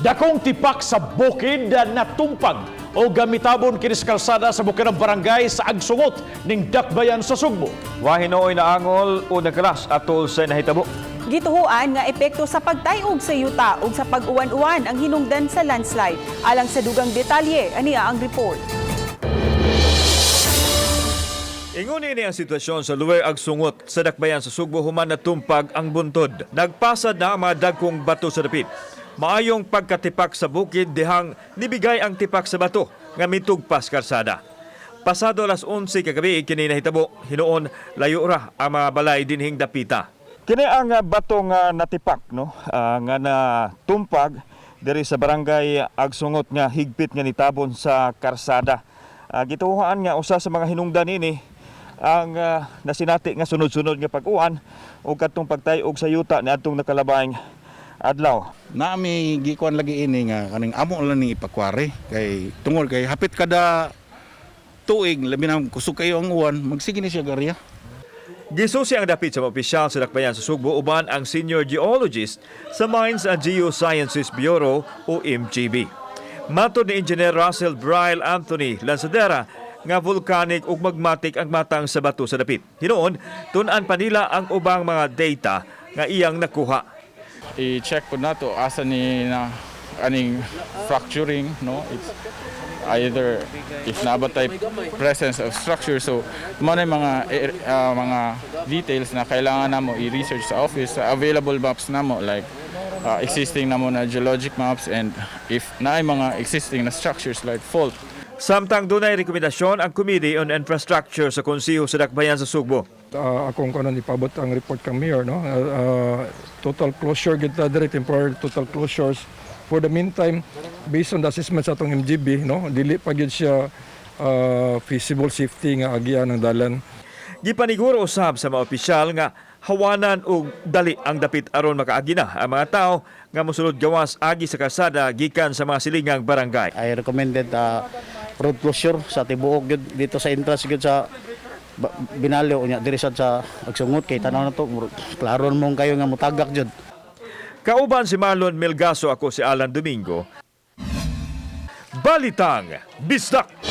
Dakong tipak sa bukid na natumpag o gamitabon kini sa kalsada sa bukirang barangay sa Agsungot ning Dakbayan sa Sugbo. Wa hinuoy naangol o nagkalas atol sa nahitabo. Gituhuan nga epekto sa pagtayog sa yuta ug sa pag-uwan-uwan ang hinungdan sa landslide. Alang sa dugang detalye, ania ang report. Ingon ini ang sitwasyon sa Lower Agsungot sa Dakbayan sa Sugbo human natumpag ang buntod. Nagpasad na ang mga dagkong bato sa dapit. Maayong pagkatipak sa bukid dihang nibigay ang tipak sa bato nga mitugpas karsada. Pasado alas 11 kagabi kini nahitabo, hinuon layo ra ang mga balay dinhing dapita. Kini ang bato nga natipak, no, nga natumpag diri sa barangay Agsungot nga higpit nga nitabon sa karsada. Gituohan nga usa sa mga hinungdan ini ang nasinati nga sunod-sunod nga pag-uwan ug kadtong pagtay-og sa yuta niadtong nakalabayng adlaw. Nami gikuan lagi ini nga kaning amo lang ning ipakwari kay tungol kay hapit kada tuig, labi na kusog kayo ang uwan, magsige ni siya garya. Gisusi ang dapit sa mga opisyal sa Dakbayan sa Sugbo uban ang senior geologist sa Mines and Geosciences Bureau o MGB. Matod ni Engineer Russell Bryle Anthony Lanzadera nga volcanic ug magmatic ang matang sa bato sa dapit. Hinuon, tun-an pa nila ang ubang mga data nga iyang nakuha. I-check po nato asa ni na aning fracturing, no? It's either if naa ba tay presence of structure, so mao na yung mga details na kailangan namo i-research sa office sa available maps namo, like existing namo na geologic maps and if naay mga existing na structures like fault. Samtang dunay rekomendasyon ang Committee on Infrastructure sa Konseho sa Dakbayan sa Sugbo. Akong kanon ipabot ang report kang mayor, no, total closure gid ta diri, temporary total closures for the meantime based on the assessment sa atong MGB, no, dili pa gyud siya feasible safety nga agian ng dalan. Gipaniguro usab sa mga opisyal nga hawanan og dali ang dapit aron makaagi na ang mga tao nga mosulod gawas agi sa kalsada gikan sa mga silingang barangay. I recommended road closure sa tibuok gyud dito sa entrance gyud sa Binalio, unya diri sad sa Agsungot kay tanaw na to, klaro mong kayo nga mutagak jud. Kauban si Marlon Melgaso, ako si Alan Domingo. Balitang Bisdak!